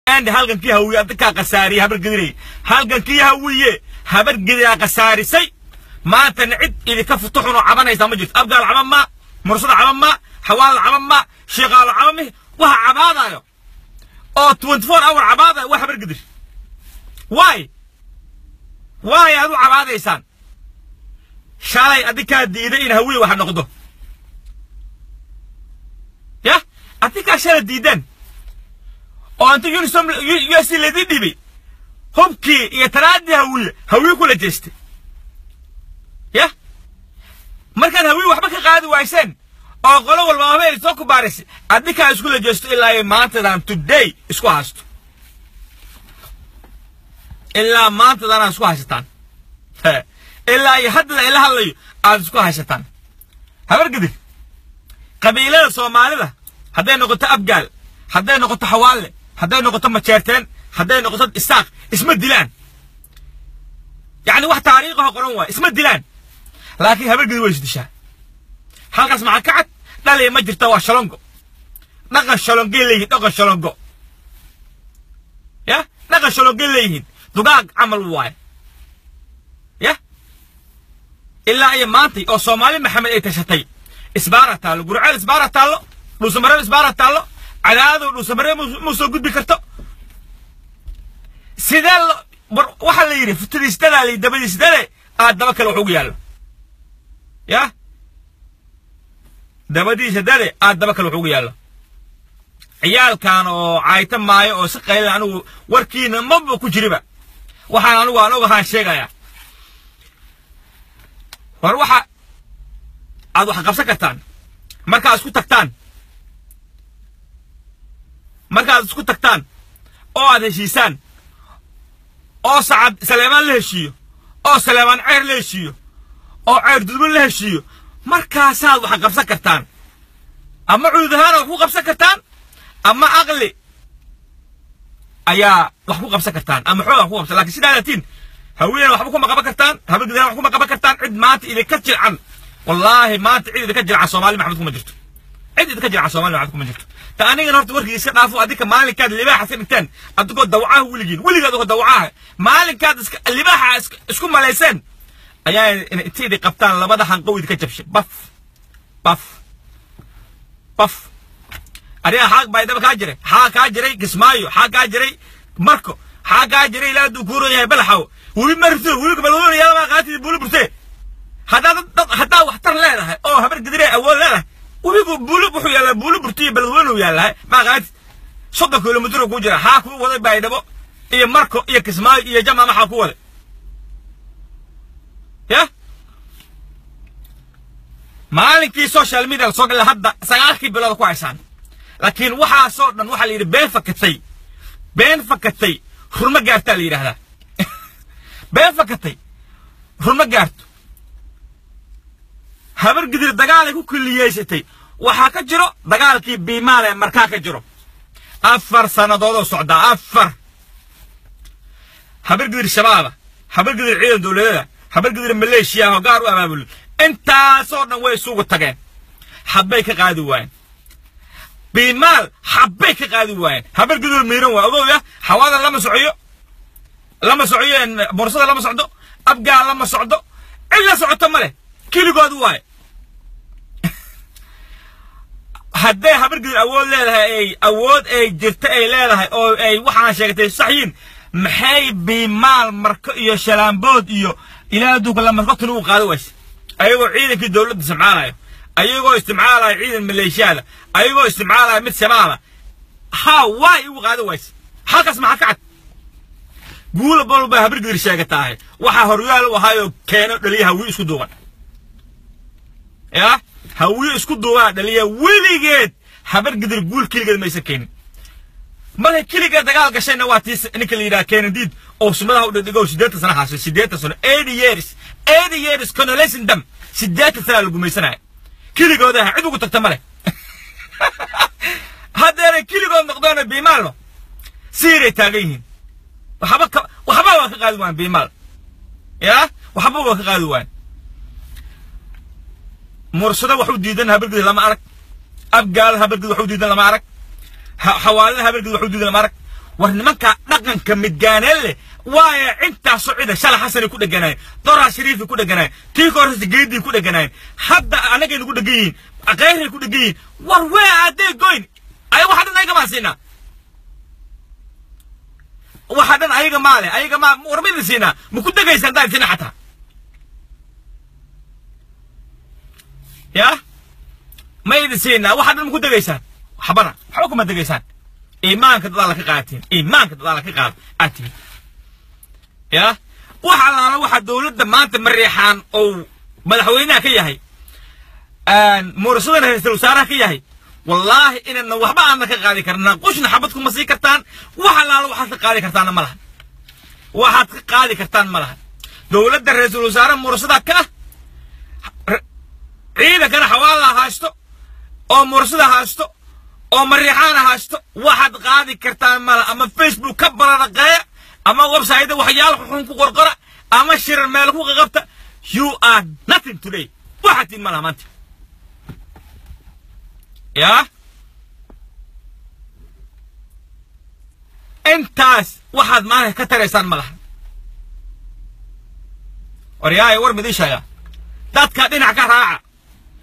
Halgankii Hawiye adinkaa khasaariyey, Habargediray. Halgankii Hawiye Habargediraa khasaarisay. Maantana cid idinka futuxun oo cabanaysaa ma jirto. Abgaal caban ma, Mursada caban ma, Xawaal caban ma, Shiiqaalo caban mi. Waxa cabaadayo oo 24 hour cabaadayo waa Habargedir. Waay waay aad u cabaadaysaan? Shalay adinkaa diiday in Hawiye wax noqdo. Yah, adinkaa shalay diideen oo inta UNISOM U S laydin dhibay hubkii iyo tanaadii Hawiye, Hawiye kula jeestay. Yah, markaad Hawiye waxba ka qaadi wayseen oo qolo walba haba ay soo kubaarisay, adinkaa iskula jeesto ilaa ay maantadan today isku haysto, ilaa maantadan isku haysataan, ilaa iyo haddada ila hadlayo aad isku haysataan. Habargedir qabiilada Soomaalida hadday noqoto Abgaal, hadday noqoto Xawaalle, hadday noqoto Majeerteen, hadday noqoto Isaaq, isma dilaan. Yacni wax taariikhaho qoran waay, isma dilaan. Laakiin Habargedir way isdishaa. Halkaas maxaa ka cad? Dhalay ma jirta, waa shalongo. Dhaqan shalongay leeyihin, dhaqan shalongo. Ya, dhaqan shalongay leeyihiin, dugaag camal waaye. Ya, ilaa iyo maantay oo Soomaali Maxamed ay tashatay, isbaara taallo Gurceel, isbaara taallo Dhuusamareeb, isbaara taallo Cadaado, Dhuusamaree mu soo gudbi karto. Sidee waxaa la yidhi futadiisdadaa la dabadiisdale aad daba kale wax ugu yaallo. Ya, dabadiisa dale aad daba kale wax ugu yaallo. Ciyaalkan oo caayta maayo oo si qaylan, anigu warkiina maba ku jiriba. Waxaan anigu aan ogahaan sheegayaa. War waxa aad wax qabsan kartaan markaad isku tagtaan, markaad isku tagtaan oo aad heshiisaan, oo Sacad Saleemaan la heshiiyo, oo Saleemaan Ceyr la heshiiyo, oo Ceyr Dudmo la heshiiyo, markaasaad wax qabsan kartaan. Ama cudud ahaana wax ku qabsan kartaan, ama aqli ayaa wax ku qabsan kartaan, ama xoog wax ku qabsan. Lakin sidaa laatiin Haweenna waxba kuma qaban kartaan, Habargidana wax kuma qaban kartaan. Cid maanta idinka jilcan, wallaahi maanta cid idinka jilcan Soomaali Maxamed kuma jirto. Cid idinka jilcan Soomaali Maxamed kuma jirto. Ta anigana horta warkii iska dhaafo. Adinka maalinkaad libaaxa iska dhigteen, adigoo dawcaha weligiin, weliga adigoo dawcaha, maalinkaad iska libaaxa isku malayseen ayaa inta idin qabtaan labada hanqow idinka jabshay. Baf baf baf. Adiga xaaq Baydhaba kaa jiray, xaaq kaa jiray Kismaayo, xaaq kaa jiray Marko, xaaq kaa jiray ilaa hadduu kuuron yahay Balaxaw. Webi marto webi balwoon yaala qaatid Bulu Burte. Haddaad dad haddaa waxtar leedahay oo Habar Gidire awood leedahay, webigu Bulu wuxuu yaallaa Bulu Burte iyo Balwoon uu yaallaa, maa qaatid 30 kilomitir ku jira. Xaa kuu waday Baydhabo iyo Marko iyo Kismaayo iyo Jama? Maxaa ku waday? Ya, maalinkii social media la soo galay hadda 9kii bilood ku haysaan. Laakiin waxaasoo dhan waxaa la yidhi been fakatay, been fakatay rurma gaartaa la yidhaahdaa. Been fakatay rurma gaarto. Habar Gidir dagaalay ku keliyeysatay. Waxaa ka jiro dagaalkii Biimaal ee markaa ka jiro 4 sannadoodoo socdaa. Afar Habar Gidir shabaaba, Habar Gidir ciidan dowladada, Habar Gidir maleeshiya oo gaar u abaabulin, intaasoo dhan way isugu tageen, xabbay ka qaadi waayeen Biimaal, xabbay ka qaadi waayeen. Habar Gidir miiran waa ogowya. Xawaada lama socyo, lama socyo Borsada, lama socdo Abgaal, lama socdo. Cid la socoto ma leh, keligood waaye. Hadday Habar Gidir awood leedahay, ay awood ay jirta ay leedahay oo ay waxaan sheegatay saxyiin, maxay Biimaal, Marko iyo Shalaambood iyo ilaa duuka lamarkotuna u qaadi wayse, ayagoo ciidankii dowladda isticmaalayo, ayagoo isticmaalayo ciidan maleeshiyaada, ayagoo isticmaalayo mid shabaaba? Ha waay ugu qaadi wayse? Halkaas maxaa ka cad? Guula bol bay Habar Gidir sheegataahay. Waxaa horyaal u ahaayoo keeno dhaliya Hawiye isku duuban. Ya, Hawiye isku duubaa dhaliya. Weligeed Habar Gidir guul keligeed maysan keenin. Markay keligeed dagaal gashayna waa tii ninka la yidhaha Keenadiid oo sumadaha u dhigdhigo 80 sano haasay, 80 sano, 80 years, 80 years colonizing them, 80 sana la gumaysanaya. Keligooda aha, cid ugu tagta ma leh. Haddeeray keligood noqdoona Biimaalno siiray taagan yihiin. Waxba ka waxba waa ka qaadi waan Biimaal. Ya, waxba waa ka qaadi waan. Mursado wax u diidan Habargid lama arag. Abgaal Habargid wax u diidan lama arag. Xawaalada Habargid wax u diidan lama arag. War nimanka dhaqanka midgaaneen leh waayo intaasoo cida shala Xasanay ku dheganaayeen, Doraa Shariifay ku dheganaayeen, tii ka horreysa Geedii ku dheganaayeen, hadda anagay nagu dhegan yihiin, Keyray ku dhegan yihiin. War wee aadee goyn ay waxa dhan ayaga maa siinaa, waxa dhan ayaga maale, ayaga maa. War ma idin siinaa? Ma ku degaysa haddaan siina xataa? Ya ma idin siinaa? Waxa dhan ma ku degaysaan? Waxbana waxba kuma degaysaan. Iimaanka dad alla ka qaatiin, iimaanka dad alla ka qaad aad tihiin. Ya wax allaala waxa dowladda maanta Mariixaan ou madaxweynaha ka yahay, muurasadana ra-iisul wasaaraha ka yahay, wallaahi inadna waxba aadna ka qaadi karna. Qushna xabad kuma sii kartaan. Wax allaala waxaad ka qaadi kartaanna ma laha, waxaad ka qaadi kartaan ma laha. Dowladda ra-iisul wasaare muurasada ka ah, ciidankana Xawaala haysto oo muurasada haysto oo Mariixaana haysto. Waxaad qaadi kartaan mala. Ama Facebook ka baradaqeeya, ama website waxyaalo xun ku qorqora, ama shirar meel ku qaqabta. You are nothing today. Waxaad tiin malaha maanta. Yaa intaas waxaad maanta ka taraysaan ma laha. Waryaaya, war midii sheega, dadka dhinac ka raaca.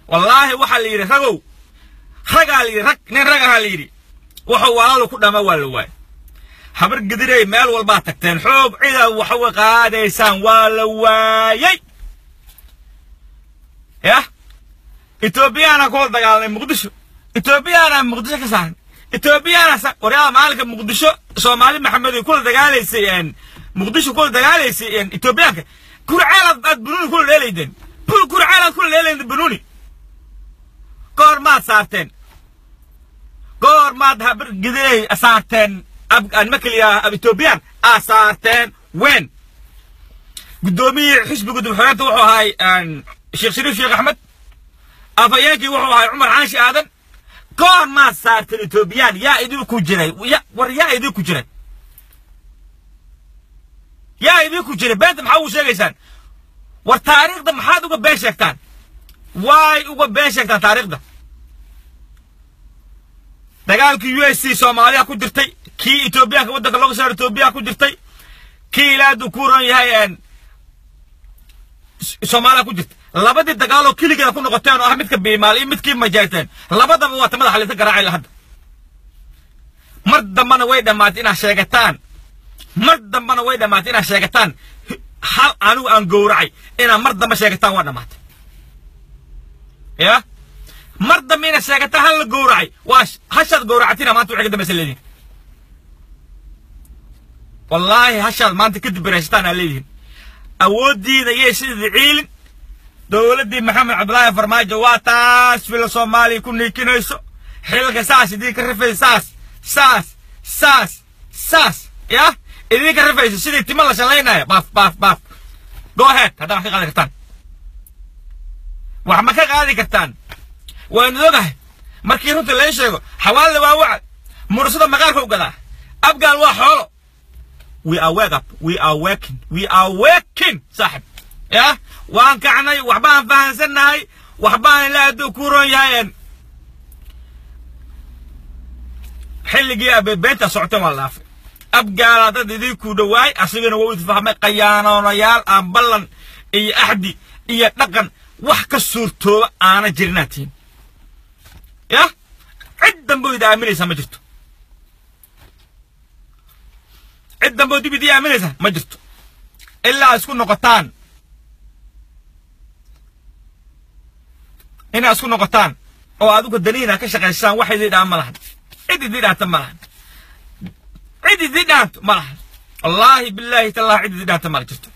Wallaahi waxaa la yidhi ragow, ragaa la yidhi, rag nin ragahaa la yidhi wuxuu walaalu ku dhama waa la waay. Habar Gidirey, meel walbaa tagteen, xoog cidaad wax uga qaadaysaan waa la waayey. Yah Etoobiyaana kula dagaalamay Muqdisho, Etoobiyaana Muqdisho ka saaran, Etoobiyaana. Waryaada, maalinka Muqdisho Soomaali Maxamed ay kula dagaalaysay, Muqdisho kula dagaalaysay Etoobiyaanka, Kurceel aad Bunuuni kula dheelaydeen, Kurceel aad kula dheelaydeen Bunuuni. Goor maad saarteen? Goor maad Habar Gidirey saarteen makeliya Etoobiyaan aa saarteen? Wen guddoomiyihii xisbiga dib-xoreynta wuxuu ahay Sheekh Shariif Sheekh Axmed, afhayeenkii wuxuu ahay Cumar Caanshi Aadan. Goor maad saarteen Etoobiyaan? Yaa idinku jiray? War yaa idinku jiray? Yaa idinku jiray? Beenta maxaa ugu sheegaysaan? War taariikhda maxaad uga been sheegtaan? Waay uga been sheegtaan taariikhda? Dagaalkii USC Soomaaliya ku jirtay, kii Etoobiyaanka waddanka looga saaro Etoobiya ku jirtay, kii ilaadu ku ron yahay Soomaaliya ku jirtay. Labadii dagaaloo keligeeda ku noqoteen oo ah midka Biimaal iyo midkii Majeerteen, labadaba waa ta madaxa laysa garaacay hadda. Mar dambana way dhammaatay inaad sheegataan, mar dambana way dhammaatay inaad sheegataan hal anigu aan gowracay. Inaad mar dambe sheegataan waa dhammaatay. Ya mar dambe inaad sheegataan hal la gowracay, waa hashaad gowracatina maanta waxay ka dambaysa leedihin. Wallaahi hashaad maanta kadib baraysataan aa leedihin. Awooddiina yay sidii ciilin. Dowladdii Maxamed Cabdulaahi Farmaajo waa taas fila Soomaaliya ku niikinayso, xilka saas idinka rifaysa, saas saas saas saas ya idinka rifayso sidii timo la shalaynayo. Baaf baaf baaf, go ahead. Haddaa wax ka qaadi kartaan, wax ma ka qaadi kartaan? Waanu ogahay markii runta leen sheego. Xawaalle waa wacad, Mursada maqaarka u gadaa, Abgaal waa xoolo. We are wake up, we are working, we are working saaxib. Ya waan kacnay, waxbaan fahansannahay, waxbaan ilaa hadduu ku ron yahay. Xilligii abebeenta socoteen waa la dhaafay. Abgaala dad idinku dhawaay asigana waa idfahmay. Qayaanoonayaal aan ballan iyo axdi iyo dhaqan wax ka suurtooba aana jirinaad tihiin. Ya cid dambe oo idi aaminaysaa ma jirto, cid dambe oo dib idii aaminaysa ma jirto ilaa isku noqotaan, inaa isku noqotaan oo adigu daniina ka shaqaysaan. Wax idii dhaan ma lahan, cid idii dhaanta ma lahan, cid idii dhaanto ma lahan. Wallaahi bilaahi tallahi cid idii dhaanta ma jirto.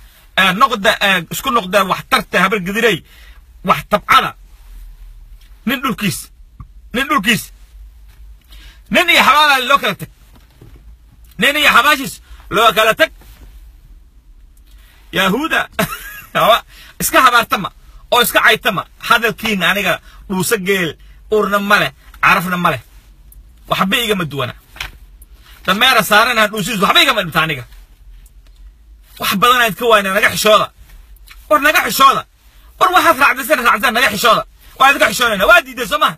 Noqda, isku noqda, wax tarta. Habar Gidirey, wax tabcada. Nin dhulkiis, nin dhulkiis, nin iyo xabaala loo kala tag, nin iyo xabaashiis loo kala tag. Yahuuda iska habaartama oo iska caytama. Hadalkiina aniga dhuusa geel urna ma leh, carafna ma leh, waxba igama duwana. Dameera saaranaha dhuusiis waxba igama dhibta aniga. Wax badan aad ka waayna. Naga xishooda, war naga xishooda, war waxaad raacdaysan raacdaysan, naga xishooda. Waa idinka xishoonayna. Waa diiday soo maha?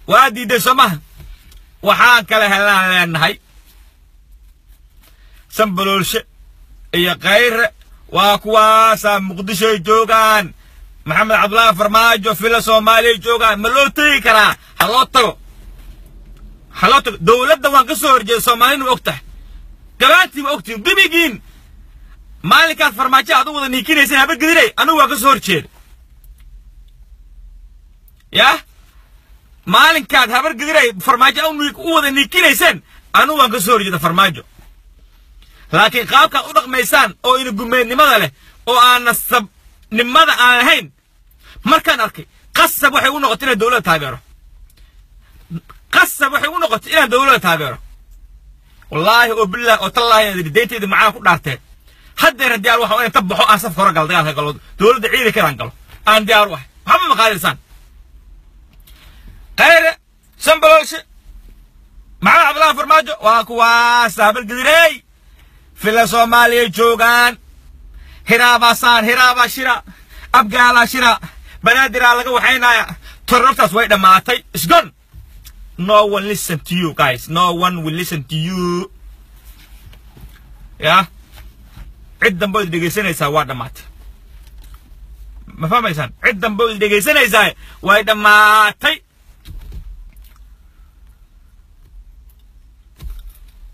Waa diiday soo maha? Waxaan kala helnaan leenahay Sanbaloolshe iyo Khayre waa kuwaasaa Muqdishoy joogaan. Maxamed Cabdullaahi Farmaajo Villa Soomaaliya joogaan. Ma loo tegi karaa? Ha loo tago, ha loo tago. Dowladda waan ka soo horjeeda, Soomaalina waa og tahay, gabaantii waa ogtihin gebigiin. Maalinkaad Farmaajo aad u wada niikinayseen Habargidinay, anigu waan ka soo horjeeda. Yah, maalinkaad Habargidinay Farmaajo u wada niikinayseen, anigu waan ka soo horjeeda Farmaajo. Laakiin qaabkaad u dhaqmaysaan oo ina gumeednimada leh oo aan nasabnimada aan ahayn markaan arkay, qasab waxay u noqotay inaan dowladda taageero. Qasab waxay u noqotay inaan dowladda taageero. Wallaahi oo billahi oo tallaahi inaad deyntayda macaan ku dhaarteen, haddeer diyaar waxa inaan ta baxo, aan safka hore galo, dagaalka galo, dowladda ciidankeedaan galo, aan diyaar u ahay. Waxba ma qaadaysaan. Khayre, Sanbaloolshe, Maxamed Cabdullaahi Farmaajo waa kuwaas Habargedirey Villa Soomaaliya joogaan. Hiraabasaan, Hiraabaa shira, Abgaalaa shira, Banaadiraa laga waxaynaya. Torortaas way dhammaatay. It's gone. No one listen to you guys. No one will listen to you. Ya, cid dambe ood dhegaysanaysaa waa dhammaatay. Ma fahmaysaan? Cid dambe ood dhegaysanaysaa way dhammaatay.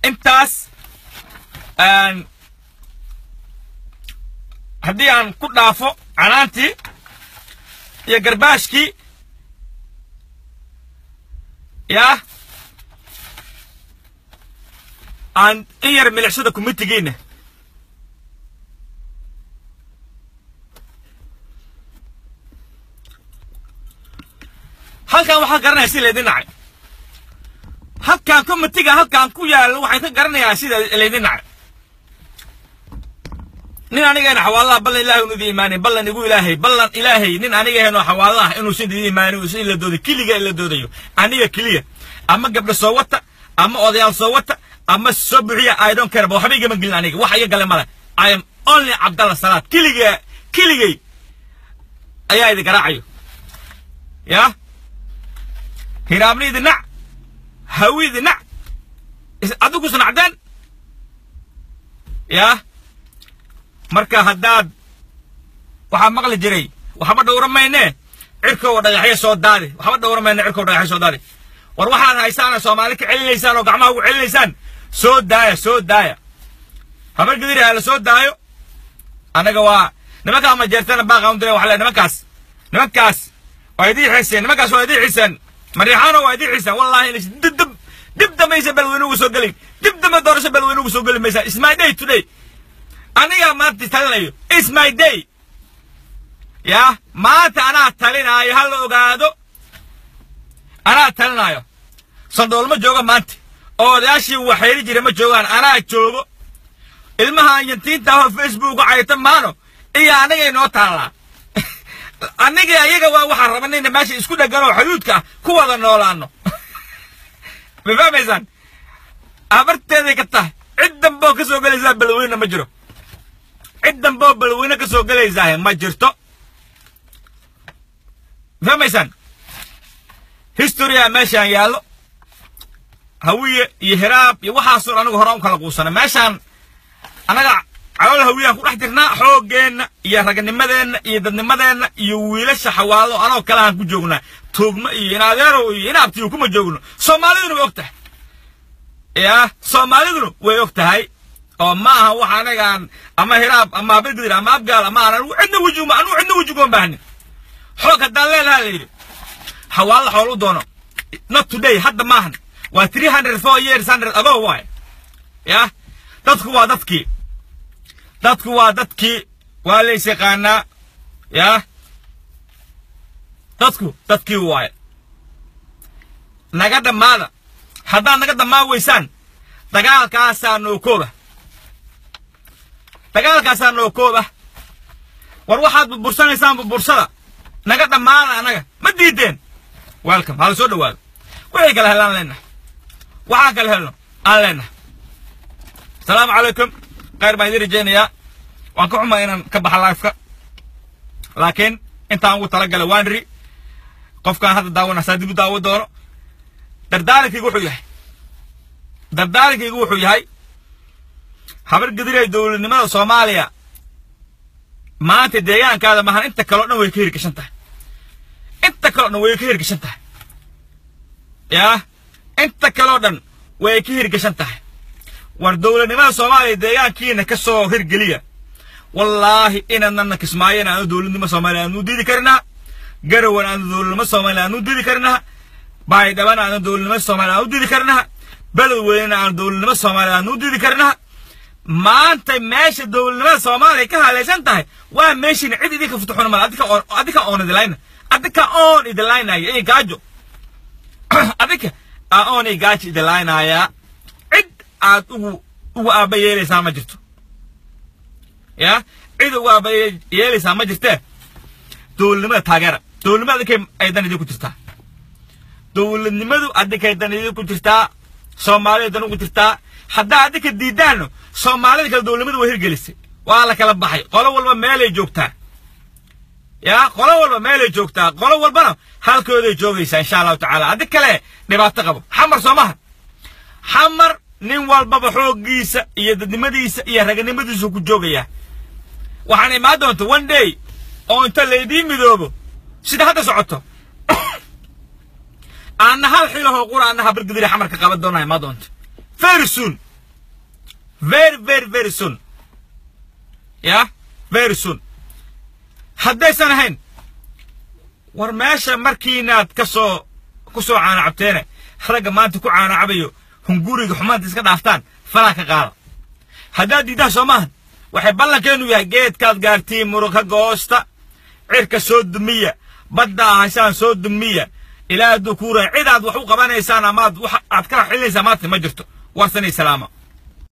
Intaas haddii aan ku dhaafo canaantii iyo garbaashkii, yaa aan in yar milicsada committeegiina. Halkan waxaan garanaya si laydin nacay. Halkan committeega halkan ku yaalo waxaan ka garanayaa sida laydin nacay. Nin anigeena xawaalaha, ballan Ilaahay inu idin imaanin, ballan igu Ilaahay, ballan Ilaahay, nin anigeena xawaalaha inuusan idin imaanin, uusan ila dooday, keliga ila doodayo aniga keliya. Ama gabdho soo wata, ama odayaal soo wata, ama soo buxiya, I don't care. Waxba igama gelin aniga, wax iga gale male. I am only Cabdalla Salaad. Keliga, keligay ayaa idin garaacayo. Ya Hiraabni idin nac, Hawi idin nac, adigu sanacdeen. Ya marka haddaad waxaa maqli jiray, waxba dhowra maynee cirkow dhagaxyo soo daadi, waxba dhowra mayne cirkow dhagaxyo soo daadi. War waxaad haysaana Soomaali ka celinaysaan oo gacmaha ugu celinaysaan, soo daaya, soo daaya. Habargidiri ha la soo daayo. Annaga waa nimankaa ma jeertana baaqa un diray. Waxa le nimankaas waa idii xiseen, nimankaas waa idii xiseen. Mariixaano waa idii xiseen. Wallahi dib dib dib dambaysa Balweyne ugu soo gelin, dib dambe doorasho Balweyne ugu soo geli maysaa. It's my day today. Aniga maanta talinayo. It's my day. Ya maanta anaa talinaayo, ha la ogaado, anaa talinaayo. Sandool ma joogo maanta oo odayaashii waxayli jira ma joogaan, anaa joogo. Ilmaha yantiinta ahoo Facebook cayta maano iyo anagay noo taallaa. Anigii ayaga waa waxaan rabanayna meesha isku dheggan oo xuduudka ah ku wada noolaano. Ma fahmaysaan? Abarteeday ka tahay. Cid damboo ka soo gelaysaa Balweyne ma jiro. Cid damboo Balweyne ka soo gelaysaa ma jirto. Ma fahmaysaan? Historya meeshaan yaallo, Hawiye iyo Hiraab iyo waxaasoo anigu horaan u kala quusana. Meeshaan annaga calool Hawiyaan ku dhex jirnaa, xooggeenna iyo ragnimadeenna iyo dadnimadeenna iyo wiilasha Xawaalo anoo kale aan ku joognaa. Tuugmo iyo inadeerow iyo inaabtiyo kuma joogno. Soomaaliduna way og tahay. Ya Soomaaliduna way og tahay oo ma aha wax anagaan ama Hiraab ama Habargidir ama Abgaal ama aan anigu cidna wejiguma, anigu cidna wejiguma baahnin. Xoog haddaan leedaha la yidhi Xawaalo xool u doono. Not today, hadda maahan, waa 304 years hundred ago waay. Ya dadku waa dadkii, dadku waa dadkii, waa lays yaqaanaa. Ya dadku dadkii waaye. Naga dhammaada. Haddaad naga dhammaan weysaan, dagaalkaasaa noo kooba, dagaalkaasaa noo kooba. War waxaad burbursanaysaan burbursada, naga dhammaada. Annaga ma diideen. Welcome, hala soo dhawaado. Wixii kala helaan leenahay, waxaan kala helno aan leenahay. Asalaamu calaykum, khayr baan idin rajaynayaa. Waan ka xumaa inaan ka baxa liveka, laakiin intaan ugu talagalay waan ri. Qofkaan hadda daawanaysaa dib u daawo doono. Dardaarankaygu wuxuu yahay Dardaarankaygu wuxuu yahay, Habar Gidiray, dowladnimada Soomaaliya maanta deegaankaada mahan inta kaleo dhan way ka hirgashan tahay, inta kaleo dhan way ka hirgashan tahay. Yaa inta kaleo dhan way ka hirgashan tahay. War dowladnimada Soomaaliya deegaankiina ka soo hirgeliya. Wallaahi inaadnana Kismaayona aanu dowladnimo Soomaaliya aanu diidi karnaa, Garawan aanu dowladnimo Soomaaliya aanu diidi karnaa, Baydhabana aanu dowladnimo Soomaaliya aanu diidi karnaa, Beledweynena aanu dowladnimo Soomaaliya aanu diidi karnaa. Maanta meesha dowladnimada Soomaaliya ka halaysan tahay waa meeshiina. Cid idinka futuxuna male. Adika oon, adika oon idilayna, adika oon idilaynaya iyo gaajo, adika oon iyo gaajo idilaynaya. Cid aad ugu aaba yeelaysaa ma jirto. Ya cid ugu aaba yeelaysaa ma jirtee. Dowladnimada taageera. Dowladnimada adinkay ay dan idinku jirtaa, dowladnimadu adinkay dan idinku jirtaa, Soomaalida dan ugu jirtaa. Haddaa adinka diidaano, Soomaalida kale dowladnimada way hirgelisay, waa la kala baxay, qolo walba meelay joogtaa. Yaa qolo walba meelay joogtaa, qolo walbana halkooday joogaysaa insha Allahu tacaala. Adig kale dhibaato qabo Xamar soo maha. Xamar nin walbaba xooggiisa iyo dadnimadiisa iyo raganimadiisu ku joogayaa. Waxaan imaan doonta one day oo inta laydiin midoobo sida hadda socoto aanna hal xilahoo qura anna Habargidiri Xamarka qaban doonaa imaan doonta very soon, very very very soon. Ya very soon. Haddaysan ahayn, war meesha markiinaad ka soo ku soo caana cabteene, ragga maanta ku caana cabayo hunguriga xumaanta iska dhaaftaan, falaa ka qaada. Haddaad diiddaan soo maahan, waxay ballankeenu yahay geedkaad gaartiin muruka goosta, cirka soo dumiya, badda ahashaan soo dumiya. Ilaa hadduu kuuray cid aad wax u qabanaysaan amaad wax aad kala xilinaysaan maanta ma jirto. Warsanay salaama.